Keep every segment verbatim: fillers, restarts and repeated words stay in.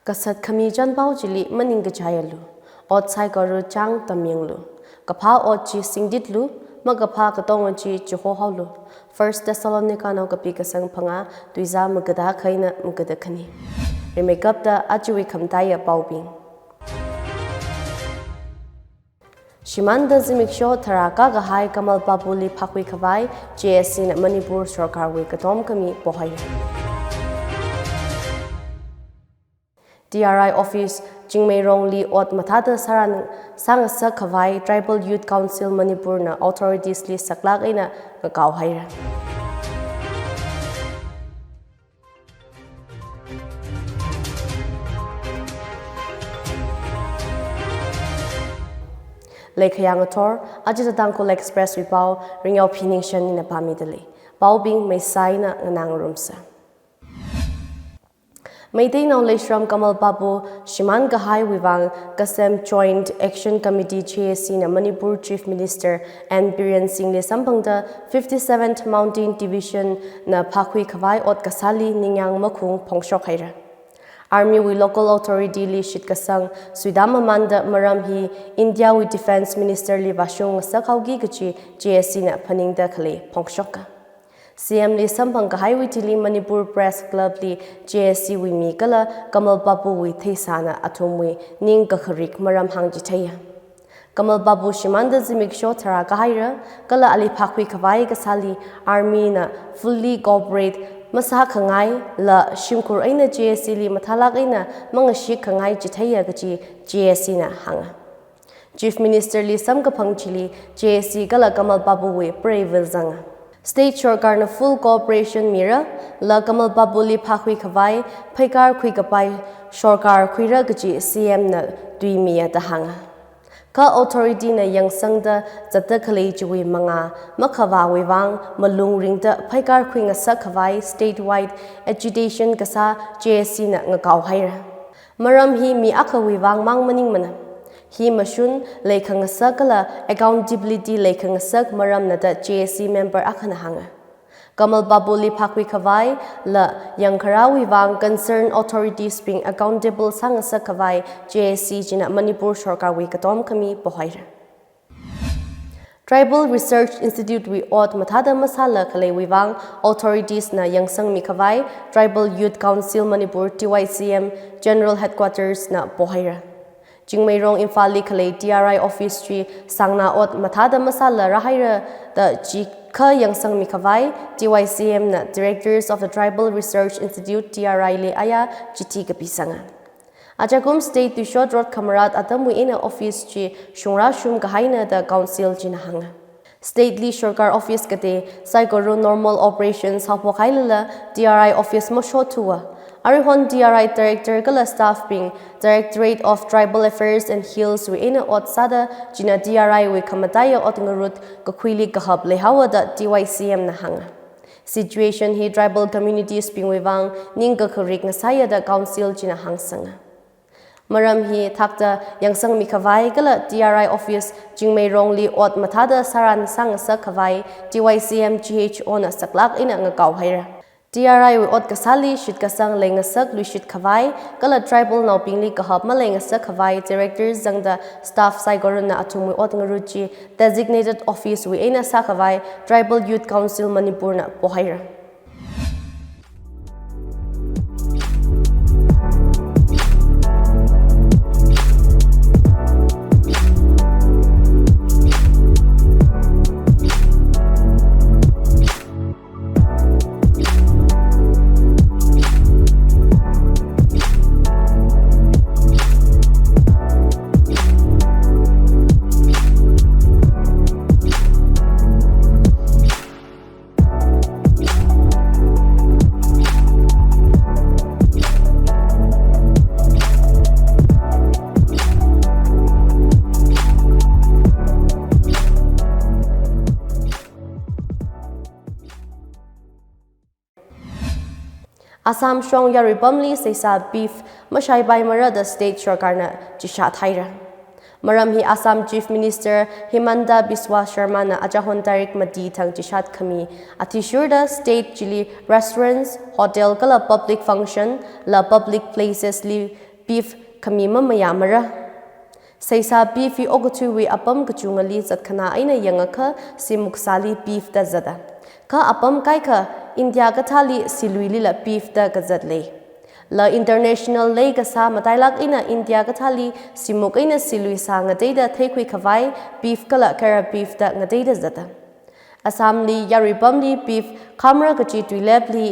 Kasat khami chānpao chili maningkachaialu, ot saikora chāng tamyanglu, kaphā ot chi singtitlu, makaphā katonga chi chihohaolu. First Thessalonica nao kapi kasang phangā, tuizā magada akha eina magada khani. Rimeikapta ajawui khamataiya paobing. Shimānda zimiksho tharā kākahai Kamal Babuli phākhui khavai J A C na Manipur sorkarwui katom khami pohaira. T R I office Chingmeirongli ot mathāda sāran sāngasak khavai Tribal Youth Council Manipur na authorities li saklāk eina ngakao haira. Leikhayā ngathor, ajida Tangkhul Express wui pao, Ringyao Phiningshan ina pāmida lei. Paobing meisā eina nganāngarumsa. Meiteinao Leishram Kamal Babu shimān kahaiwui vang kasem Joint Action Committee J A C na Manipur Chief Minister N Biren Singh li samphangda fifty-seventh Mountain Division na phākhui khavai ot kasāli ningyāng makhung phongshok haira. Army wui local authority li shitkasang suitāmamānda maram hi India wui Defence Minister li vāshung ngasakhaoki kachi J A C na phaningda khalei phongshoka. C M li samphang kahaiwui thili Manipur Press Club li J A C wui mi kala Kamal Babu wui theisāna athumwui ning kakharik maram hāngchitheiya. Kamal Babu shimānda zimiksho tharā kāhaira, kala ali phākhui khavai kasāli army na fully cooperate masākhangaila shimkhur eina J A C li mathālāk eina mangashik khangai chitheiya kachi J A C na hānga. Chief Minister li samkaphang chili J A C kala Kamal Babu wui preiva̱ zanga. State sorkarna full cooperation mirala Kamal Babuli phākhui khavai pheikar khuikapai sorkar khuira kachi C M na tuimiya da hānga. Kha authority na yangsangda zatda khalei chiwui mangā makhavāwui vang malung ringda pheikar khuingasak khavai statewide agitation kasā J A C na ngakao haira. Maram hi mi akhawui vang mang maningmana. Hi mashun leikhangasak kala accountability leikhangasak maramna da J A C member akhana hānga. Kamal Babuli phākhui khavaila yangkharāwui vang concerned authorities bing accountable sāngasak khavai J A C china Manipur sorkarwui katom khami pohaira. Tribal Research Institute wui ot mathāda masāla khaleiwui vang authorities na yangsangmi khavai Tribal Youth Council Manipur T Y C M General Headquarters na pohaira. Chingmeirong Imphal li khalei T R I office chi sāngna ot mathāda masāla rāhaira da chikha yangsangmi khavai T Y C M na Directors of the Tribal Research Institute T R I li aya chithi kapisanga. Ajakum state tuishot rot khamarat atamwui eina office chi shungrāshum kahaina da council china hānga. State li sorkar office katei saikora normal operations haophok hailala T R I office mashotthuwa. Aruihon T R I director kala staff bing Directorate of Tribal Affairs and Hills wui eina ot sāda china T R I wui khamataiya ot ngarut kakhuili kahap leihaowa da T Y C M na hānga. Situation hi tribal communities bingwui vang ning kakharik ngasāya da council china hāngsanga. Maram hi thakta yangsangmi khavai kala T R I office Chingmeirongli ot mathāda sāran sāngasak khavai T Y C M G H O na saklāk eina ngakao haira. T R I wui ot kasāli shitkasang leingasak luishit khavai kala tribal naobingli kahap maleingasak khavai directors zangda staff saikorana athumwui ot ngarut chi designated office wui eina sākhavai Tribal Youth Council Manipur na pohaira. Assam shong yaruipamli seisā beef mashaipaimara da state sorkarna chishat haira. Maram hi Assam Chief Minister Himanta Biswa Sarma na achahon tarik mati thang chishat khami athishurda state chili restaurants, hotel kala public function la public places li Beef khami mamayāmara. Seisā beef hi okathuiwui apam kachungali zatkhanā eina yangakha simuk sāli beef da zata. Kha apam kaikha India kathāli siluilila beef da kazat lei. La international lei kasā matailāk eina India kathāli simuk eina silui sā ngateida theikhui khavai beef kala kara beef da ngateida zata. Assamli yarui pamli beef khamra kachi tuilepli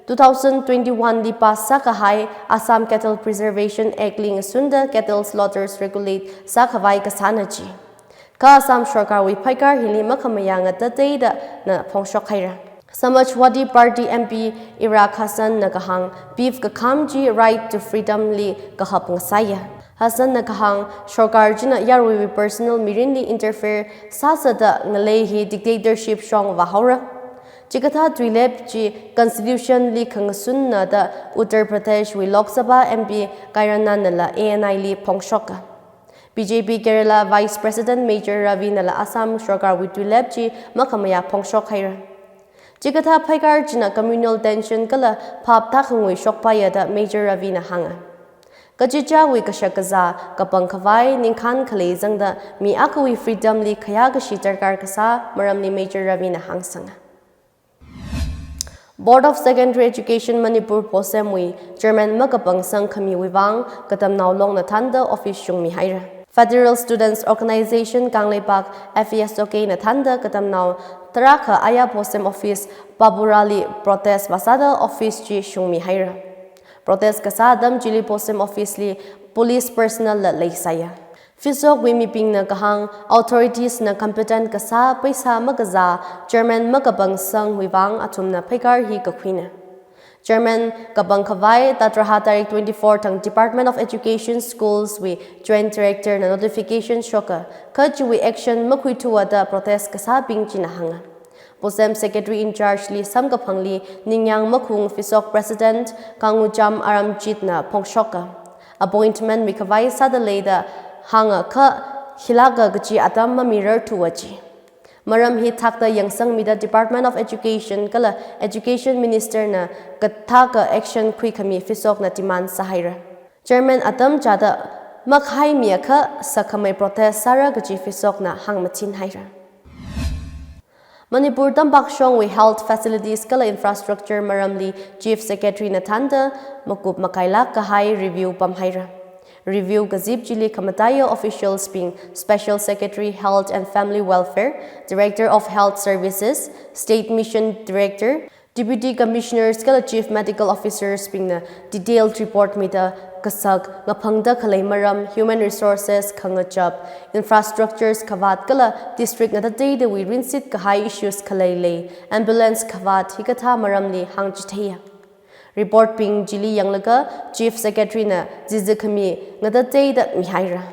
two thousand twenty-one li pass sākahai Assam Cattle Preservation Act li ngasunda cattle slaughters regulate sākhavai kasāna chi. Kha Assam sarkarwui phaikar hili makhamayā ngatateida na phongshok haira. Samajwadi Party M P Iraq Hasan na kahāng beef kakham chi right to freedom li kahap ngasāya. Hasan na kahāng sarkar china yaruiwui personal mirinli interfere sāsāda ngalei hi dictatorship shong vāhaora. Chikathā tuilep chi constitution li khangasunna da Uttar Pradesh wui Lok Sabha M P Kairannan nala A N I li phongshoka. B J P Kerala Vice President Major Ravi nala Assam sarkarwui tuilep chi makhamayā phongshok haira. Chikathā phaikar china communal tension kala phap thākhangui shokpaiya da Major Ravi na hānga. Kachichāwui kashak kazā kapang khavai ningkhān khalei zangda mi akhawui freedom li khayā kashi darkar kasā maramli Major Ravi na hāngsanga. Board of Secondary Education Manipur BOSEM wui Chairman makapangsang khamiwui vang Katamnao Long na thānda office shungmi haira. Federal Students Organization Kangleipak, F E S O K na thānda Katamnao tarākha aya BOSEM office Pabura li protest vāsāda office chi shungmi haira. Protest kasā atam chili BOSEM office li police personnel la leisāya. Fisokwui mibingna kahāng authorities na competent kasā peisā makazā chairman makapangsangwui vang athumna phaikar hi kakhuina. Chairman kapang khavai tatraha tarik twenty-four thang Department of Education Schools wui Joint Director na notification shoka, kha chiwui action makhuithuwa da protest kasābing china hānga. BOSEM Secretary in Charge li samkaphangli ningyāng makhung Fisok President Kangujam Aramjit na phongshoka. Appointment mikhavai sāda leida hānga kha hilāka kachi atam mamirarthuwa chi. Maram hi thakta yangsangmida Department of Education kala Education Minister na kathāka action khuikhami Fisok na demand sāhaira. Chairman atam chāda makhaimiakha sakhamei protest sāra kachi Fisok na hāngmachin haira. Manipur tampakshongwui health facilities kala infrastructure maramli Chief Secretary na thānda makup makailāk kahai review pamhaira. Review kazip chili khamataiya officials bing Special Secretary Health and Family Welfare, Director of Health Services, State Mission Director, Deputy Commissioners kala Chief Medical Officers bingna detailed report mida kasak ngaphangda khalei maram, human resources khangachap, infrastructures khavāt kala district ngatateidawui rinsit kahai issues khalei lei, ambulance khavāt hikathā maramli hāngchitheiya. Report bing chili yanglaga Chief Secretary na zizi khami ngatateida mihaira.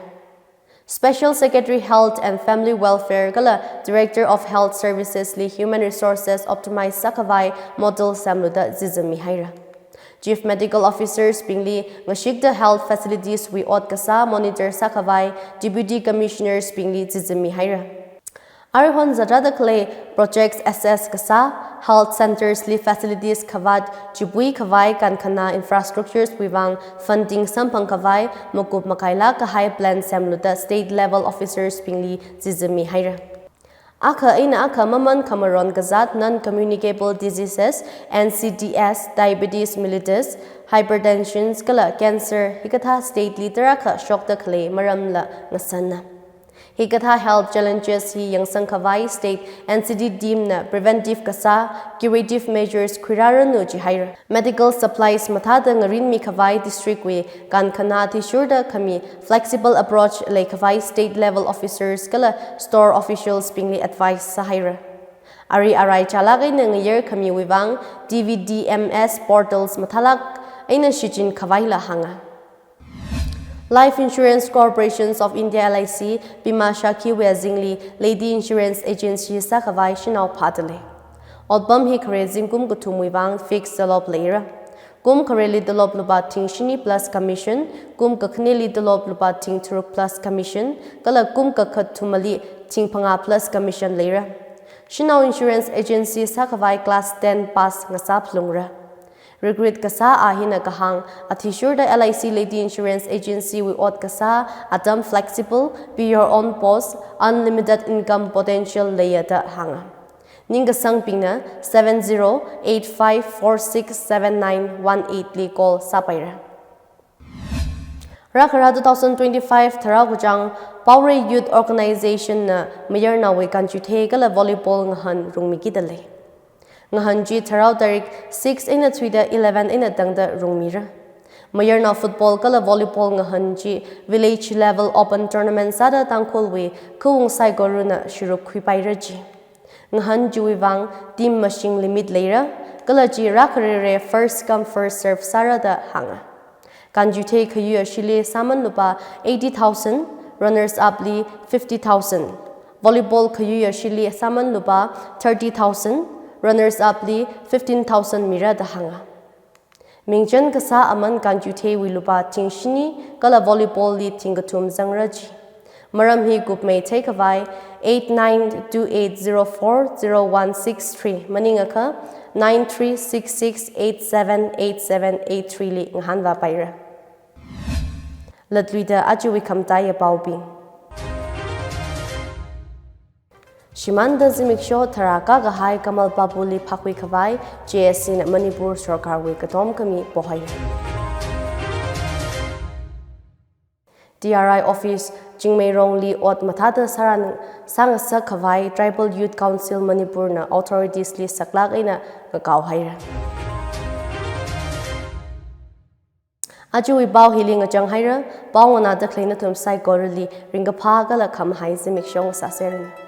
Special Secretary Health and Family Welfare kala Director of Health Services li human resources optimize sākhavai model semluda zizi mihaira. Chief Medical Officers bingli ngashikda health facilities wui ot kasā monitor sākhavai Deputy Commissioners bingli zizi mihaira. Aruihon zatrada khalei projects assess kasā, health centers li facilities khavāt chipui khavai kankhana infrastructures wui vang funding samphang khavai makup makailāk kahai plan semluda state level officers bingli zizi mihaira. Akha eina akha maman khamaron kazāt non-communicable diseases, N C Ds, diabetes mellitus, hypertensions kala cancer hikathā state li tarākha shokda khalei maramla ngasanna. Hikathā health challenges hi yangsang khavai state N C D team na preventive kasā, curative measures khuirāranu jihaira. Medical supplies mathāda ngarinmi khavai district wui kankhana athishurda khami flexible approach lei khavai state level officers kala store officials bingli advice sāhaira. Ari arai chālāk eina ngayar khamiwui vang D V D M S portals mathālāk eina shichin khavaila hānga. Life Insurance Corporations of India, L I C, Bima Sakhi wui azingli Lady Insurance Agency sākhavai shanao phāda lei. Otpam hi khare zingkum kathumwui vang fixed tolop leira. Kum khareli tolop lupā thing shini plus commission, kum kakhaneli tolop lupā thing tharuk plus commission, kala kum kakathumali thing phangā plus commission leira. Shanao Insurance Agency sākhavai class ten pass ngasā phalungra. Recruit kasā a hina kahāng, athishurda L I C Lady Insurance Agency wui ot kasā, atam flexible, be your own boss, unlimited income potential leiya da hānga. Ningkasangbingna seven zero eight five four six seven nine one eight li call sāpaira. Rākhara two thousand twenty-five Tharao Kachāng Paorei Youth Organization na mayarnaowui kanchuthei kala volleyball ngahān rungmikida lei. Ngahān chi Tharao tarik six eina thuida eleven eina tangda rungmira. Mayarnao football kala volleyball ngahān chi village level open tournament sāda Tangkhulwui khaung saikorana shuruk khuipaira chi. Ngahān chiwui vang team mashing limit leira, kala chi rākharere first come first serve sāra da hānga. Kanchuthei khayui ashili sāman lupā eighty thousand, runners up li fifty thousand. Volleyball khayui ashili sāman lupā thirty thousand, runners up li fifteen thousand mira da hānga. Mingchan kasā aman kanchutheiwui lupā thing shini kala volleyball li thing kathum zangra chi. Maram hi kupmei theikhavai eight nine two eight zero four zero one six three maningakha nine three six six eight seven eight seven eight three li ngahānvāpaira. Latluida ajawui khamataiya paobing. Shimānda zimiksho tharā kākahai Kamal Babu li phākhuikhavai J S C na Manipur sorkarwui katom khami pohai. T R I office Chingmeirong li ot mathāda sāran sāngasakkhavai Tribal Youth Council Manipur na authorities li saklāk eina ngakao haira. Ajawui pao hili ngachang haira, pao nganāda khalei nathum saikorali ringkaphā kala khamahai zimiksho ngasāseranu.